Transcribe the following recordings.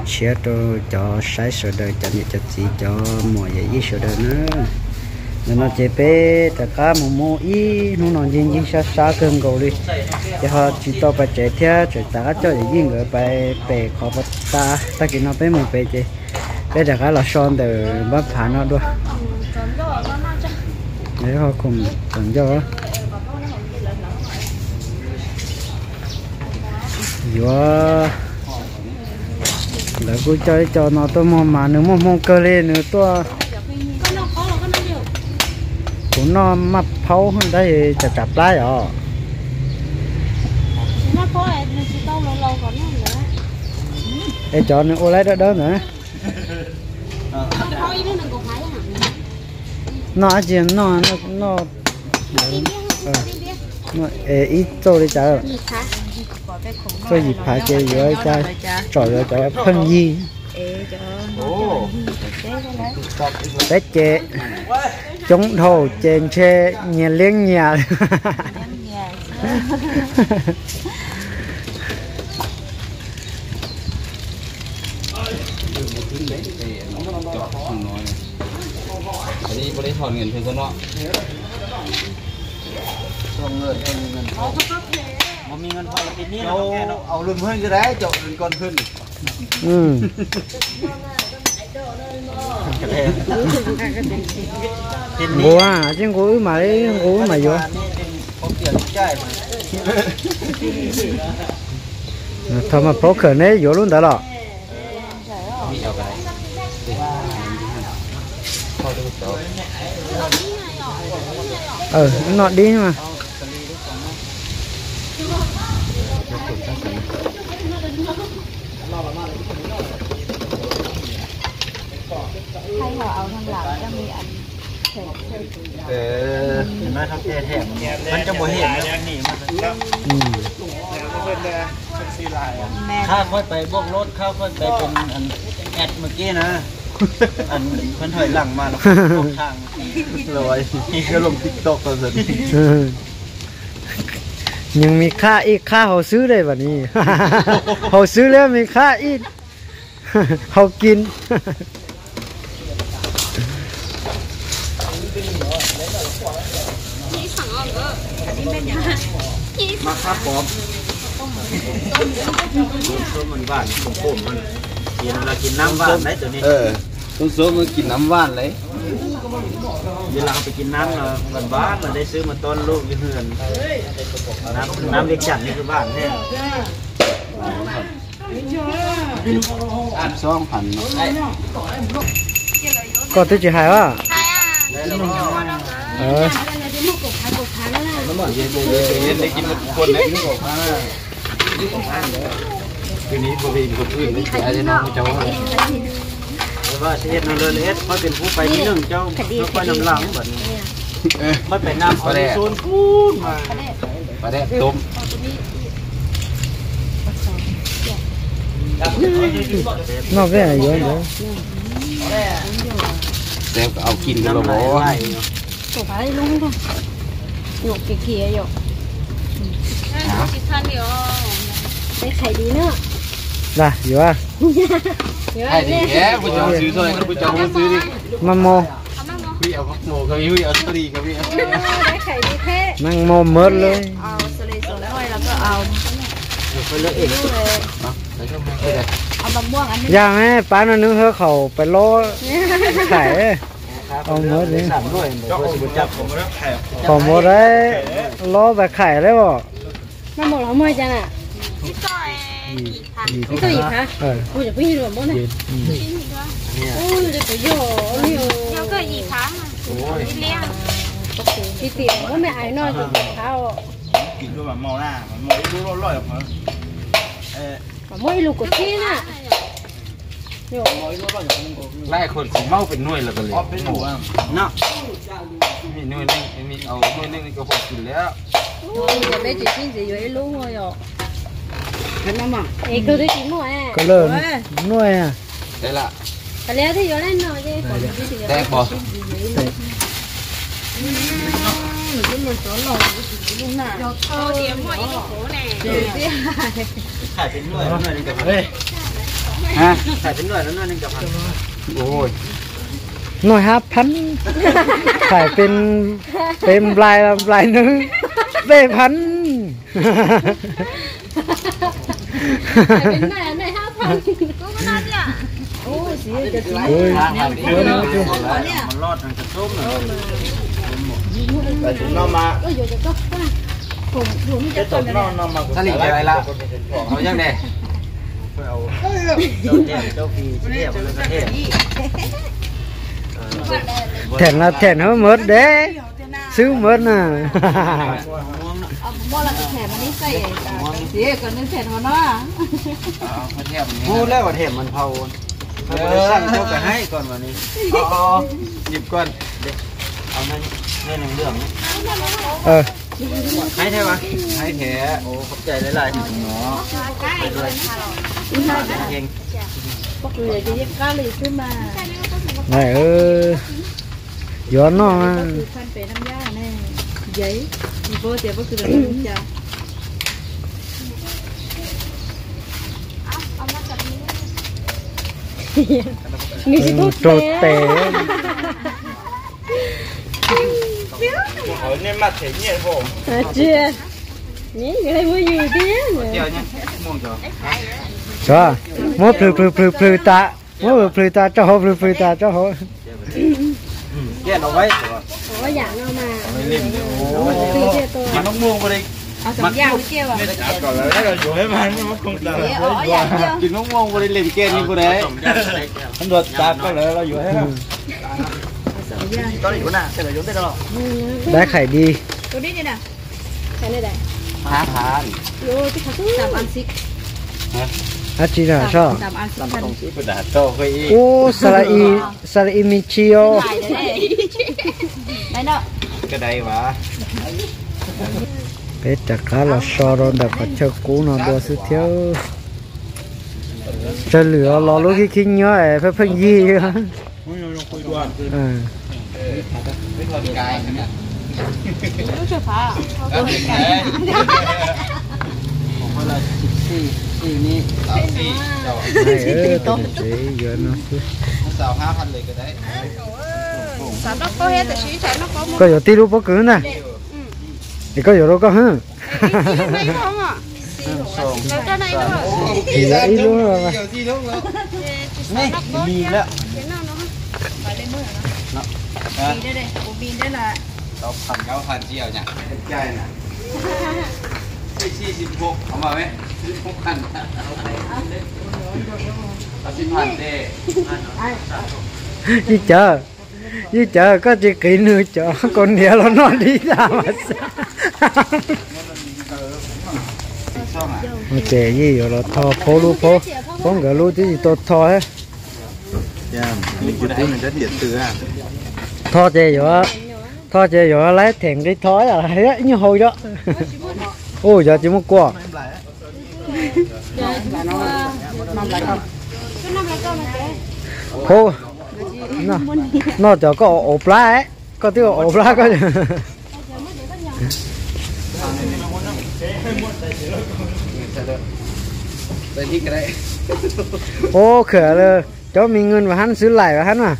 Tshiab rau cov saib sawv daws, cov niam cov txiv, cov muam yawm yij sawv daws na. Ntawm no ces peb rov qab mus muab ib hnub no ncig ncig sab sab kawg nkaus li, ces ho tsis tau pais tsev thiab, tseem rov qab coj yawm yij nkawd pais pem qhov pas tas. Tag kis no peb mus pem ces peb rov qab los so ntawm npab phav no dua. Ho khoom tsaus ncauj. Yuav, lawv kuj coj ib co no tuaj muag mas nws muaj hmoo kawg li nws tuaj. Kuv noj maj phaub tab sis tsam tsam plab os. Es cov nws ua laib dawb dawb ntawd. Noj dab tsi? Noj, noj, noj, ib txoj li cas? Txoj yim phav ces yuav ib co, tsom yuav cov pheej yig. Peb ces coob dhau ces ntshe nyias liab nyias. Au lwm hơn cái đấy, chọn lượm con hơn. Nqus, tsis nqus wb mam, nqus wb mam yuav. Thaum mas pov khawm neb yuav lub ntawd los. Noj dib mas. Khab khooj pais boob lub, khab khooj pais pes as mus kib na, khooj thoim lam mas los poob thaj. Nws me khab ib khab hauv xwb li vas ni, hauv xwb li me khab ib hauv kib. Mas khab pom, xub xub mas kis nam vam lawm. Yog lawv pais kis nam los vam vam los dej xwb mas tob lub hwj, nam li cas li vam thiab. Koj twb tsis hais os. Noj peb yuav ntawd. Teb au kis los. Lam yuav. Maj moo. Maj moo mawv li. Yog pab no nws hawb qhaum pais lob khais. Qhaum muag dab, lob pais khais lawm os. Muab ib lus kaum tsib na. Laij khuam txiv maub pes nuaj los li. Peb tsis sib ntxiv yuav ib lub yom. Es kawg twb tsis muaj. Kawg lawm, nuaj. Kav liam twb yuav lawm no. Hả? Thải Tấn Đoài nó năm trăm. Ôi. Nói há phắn. Thải tên, tên Blai là Blai nữa. Về phắn. Thải Tấn Đoài là năm trăm. Ôi, xí, cho xí. Ôi. Nó lọt thằng cà sốt mà. Tại chúng nó mà. Ôi, dồi, dồi, dồi. Cái tổ nó, nó mà. Sao lì cái này lạ? Nó nhắc nè. Thèm là thèm hớp mớt đấy. Xứ mớt nè. Hu leo vào thèm mình phao. Xăng cho cả hai con vào đi. Nhịp con. Đây. Ao năng, năng lượng. Ờ. Hái thế mà. Hái thế. Ồ, khớp chay lấy lại. Nó. Hên. Này ơ. Yuav noj. Nws tsis tau rau tes. Tsis, nws muab yus thiab. Muab plhws plhws plhws plhws tas, muab plhws plhws tas rau hauv, plhws plhws tas rau hauv. Đá khải đi. Há hán. Ab tsi na soj. Ub, xa la i, xa la i me ntsis os. Peb rov qab los so rau ntawm qhov chaw qub no dua xwb thiab. Tsawg lwm los lub khib khib nyob es pheej pheej yig. Koj yuav tib lub pob kws na, es koj yuav rau koj hwb. Ib lub. Yij Cawv, Yij Cawv, koj tsis qiv nws cov kaus hniav los noj li tas mas xav. Ces Yij yuav los tho Phaub lub, Phaub, Phaub nkawd lub twb tsis tau tho. Tho ces yuav, tho ces yuav laib them nqi tho ib nyuag hau cov. Ua cov tsis muaj kua. Phaub, noj cov koj ua plab, koj twb ua plab koj. Ua khawm cov mi nws vas hab xwb laim vas hab na.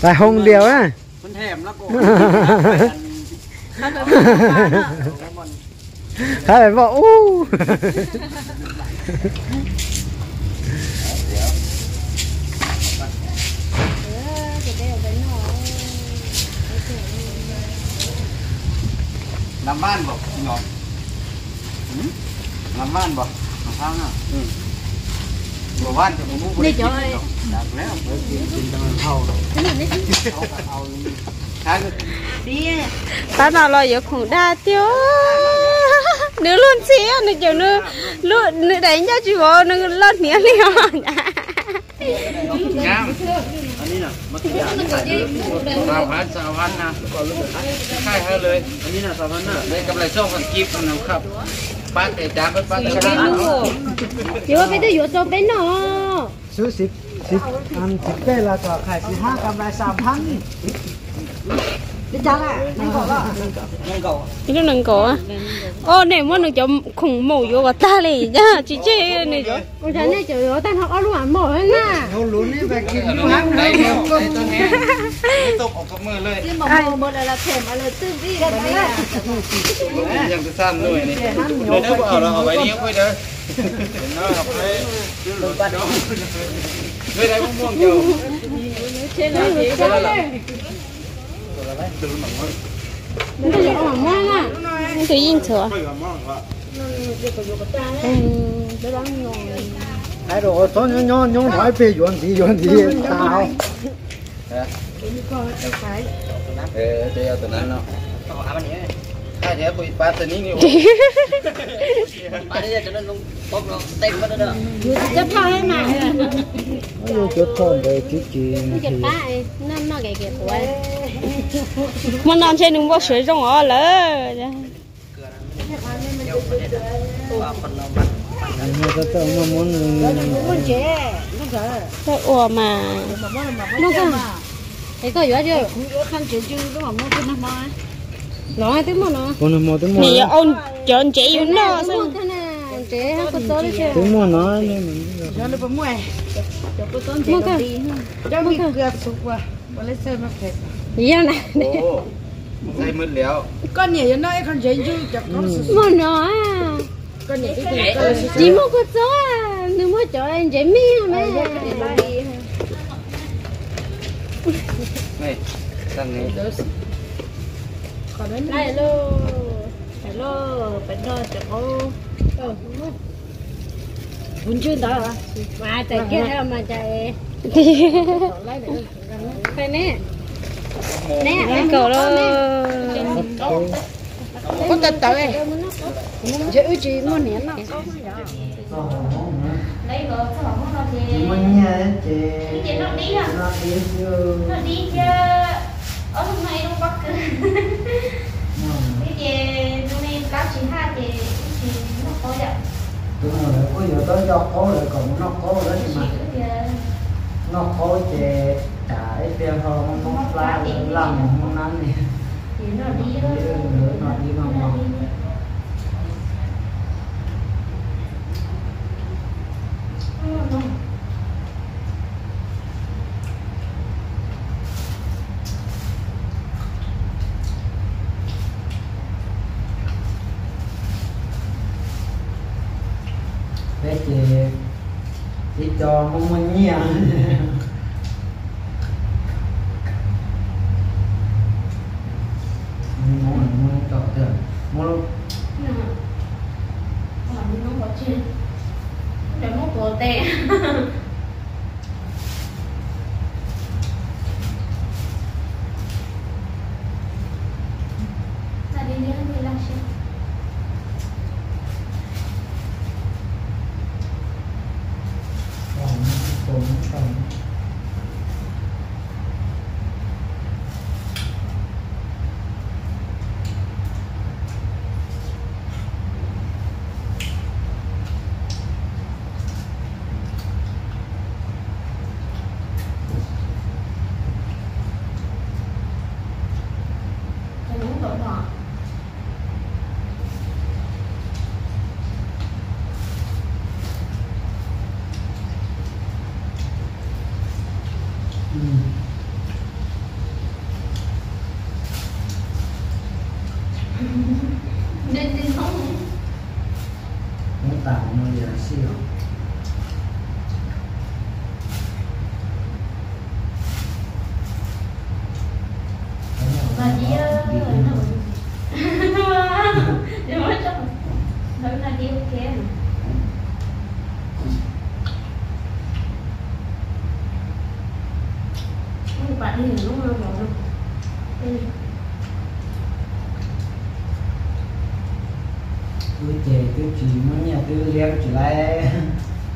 Laim hoo dias na. Hab pais poj ub. Pab no los yuav khoom dag tiag. Nws luag ntxhi, nws cem nws, nws daim ncauj tsis vov, nws loj hniav li os. Yuav peb twb yuav tau peb noj. Xwb xim, xim, xim peb los kom khais xim hab kam lais xam hab. Ib lub nees nkaum. Os, nej muab nws cov khoom maum yuav kom tag li, tsis tseg nws cov. Nej cov yuav tag nrho ob lub mam maum na. Tus yeej txhuav. Hais rau txhob nyob nyob nyob nrog ib peg yuav ntxiv yuav ntxiv tas. Yuav cov thoj ntawd tsis tsis. Hmo no ntshe nws npau suav zoo os lawm. Koj ua mas. Es koj yuav no twb muaj no. Nim yuav au cov ntsev yus noj xwb. Twb muaj no. Muaj koj. Yog na. Koj niam yuav noj ib qho ntsev yus cov qoob. Muaj no. Tsis muaj kua txob, nws muaj cov ntsev mij me. Hello, hello, peb noj cov qoob. Kuv ntswg ntawd mas txais kiag mas cas. Neb, neb kaum los. Qoob tawv tawv, ntshe wb tsis muaj niam noj. Muaj nyiaj ces noj dib xwb. Noj dib thiab ob lub noj ib lub pob kws. Wb ces zoo li plab tsis haj ces wb tsis noj qaub yom. Tus muam lawv kuj yuav tau nco qaub lawv kom mus noj qaub lawm sis mas. Noj qaub ces cas ib pliag ho muab plab laj mus hoob nab ne. Noj dib no no. Peb ces ib co muaj muaj nyiaj. Muab, muab, muab, muab. Muab tas no yog sij os. Wb ces twb tsis muaj nyiaj twb liab tsis laib,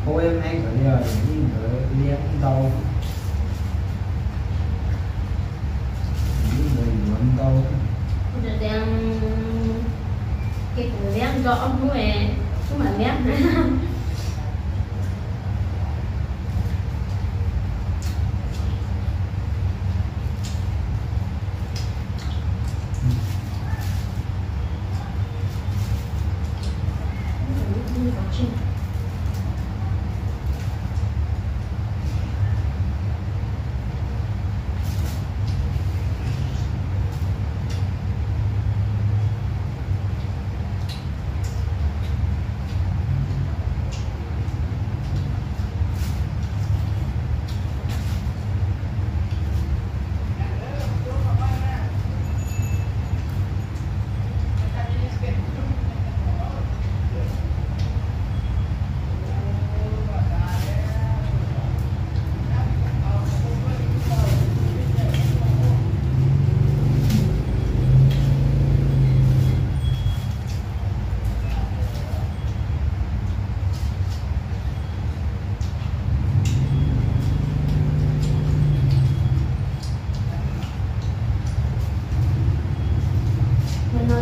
pab ib me nkawd li os, yeej nkawd liab ntau, yeej nkawd yuav ntau. Ces kuv liab nto ob hnub, wb mam liab.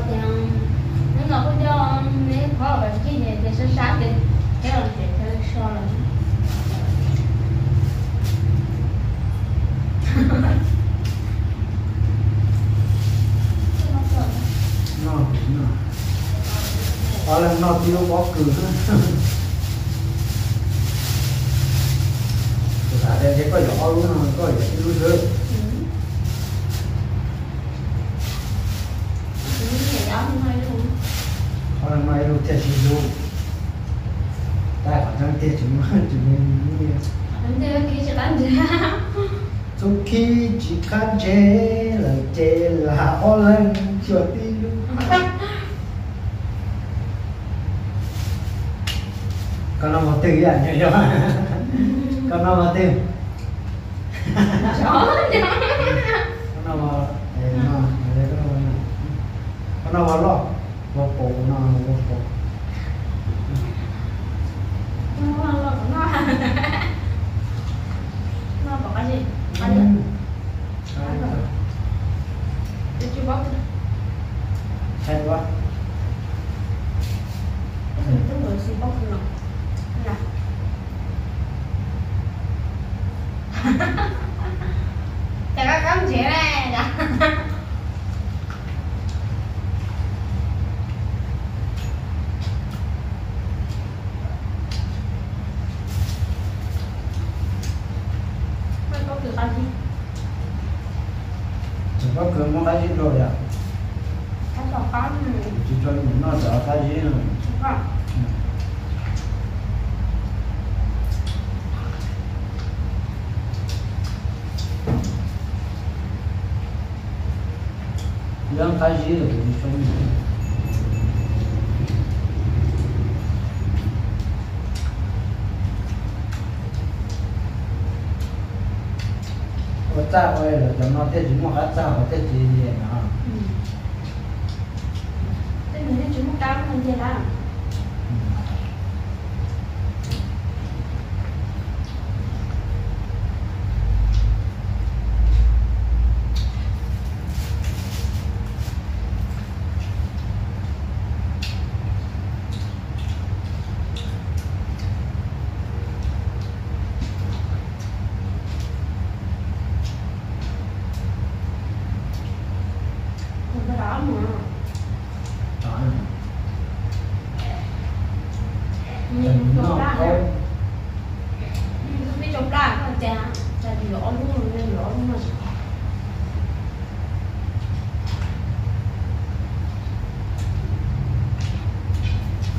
Tias hnub no kuj coj me qhov uas kij ces sab sab ces thiab los ces thiaj li so lawm. Noj, ob leeg noj tib lub pob kws. Kuv xav tias ntshe koj yuav ob lub no koj yuav ib lub xwb. Ob leeg noj ib lub thiaj sib hlub. Tab qhov tseeb tiag tsis muaj, tsis muaj nyiaj. Txuj khib tsis qab ntse lawm ces lam ob leeg xyuas tib lub. Koj noj mov twg ib yam? Koj noj mov twg? Koj noj mov, koj noj mov loj, mov paum, no mov paum. Ces koj kab ntsev ne. Tseem pob kws muaj qab zib dua yom? Tsis tshua nyiam noj cov qab zib. Yog qab zib los kuv tsis tshua nyiam. Ua txaj ua li lawm cov no thiaj tsis muaj qab txaj, thiaj tsis liam no.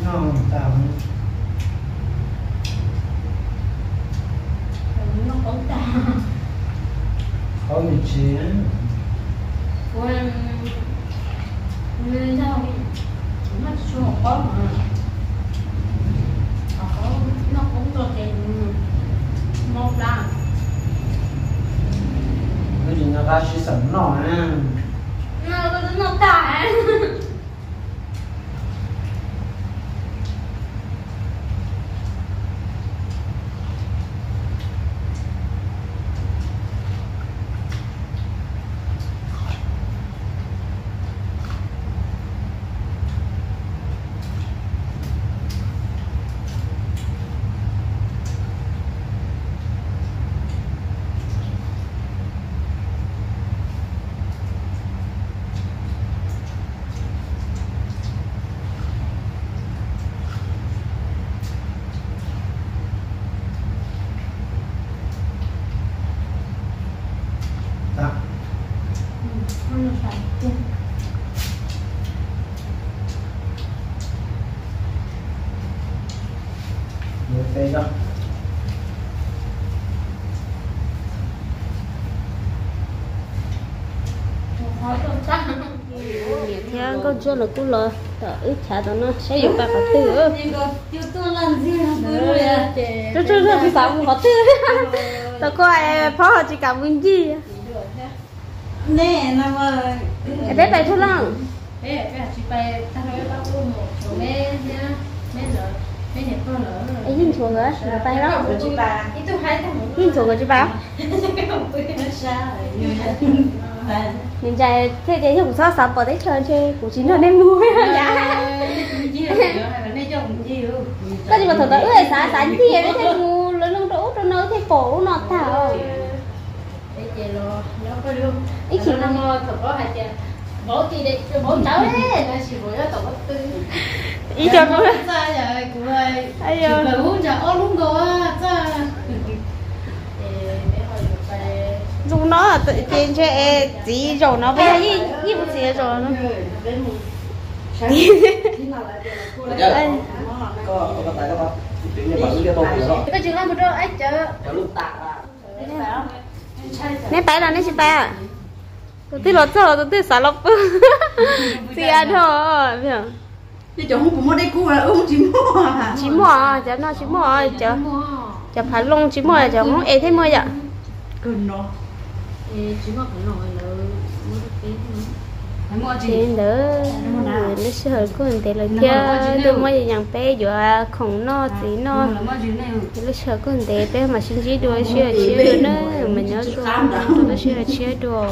Noj tag, noj qaub tag, qaub me ntsis. Kuv noj tsis tshua haum qaub, haum qaub, noj qaub ntau ces mob plab. Wb tsis nco qab sib xeem noj na. Noj tag. Niam thiab nkauj ntsuab los kuj los tom wb chav tom no saib yuav pais qhov twg. Tsuj tsuj tsis kam mus qhov twg. Tom koj phob ho tsis kam mus ncig. Peb pais tug loj. Yeej ntxhuav nkawd pais los? Yeej ntxhuav nkawd tsis pais? Nws ntsais thiaj tias yog kuv txhob xav pom teb chaws ntshe kuv tsis nrog nej mus. Koj tsis pom thaum ntawd wb xav xav ncig peb thiaj mus lawv loo rau ub rau no wb thiaj pom ub no tag os. Ib chim ib co zoo no ces ntshe txiv zaum no peb yog ib mus txiv zaum no. Koj tsis nqa mus rau ab cawv. Neb pais los neb tsis pais? Tus twg los txog los tus twg xav los pw. Txias dhau. Tsis muaj, cov no tsis muaj, cov phav loo tsis muaj, cov hoob es thiaj muaj yom. Ces ntawd lub sij hawm kuj ntev lawm thiab, ntuj muab yees peb yuav khoom noj txiv noj. Lub sij hawm kuj ntev, peb mam sib ntsib dua lub sij hawm tshiab dua na, mas nyob zoo rau lub sij hawm tshiab dua.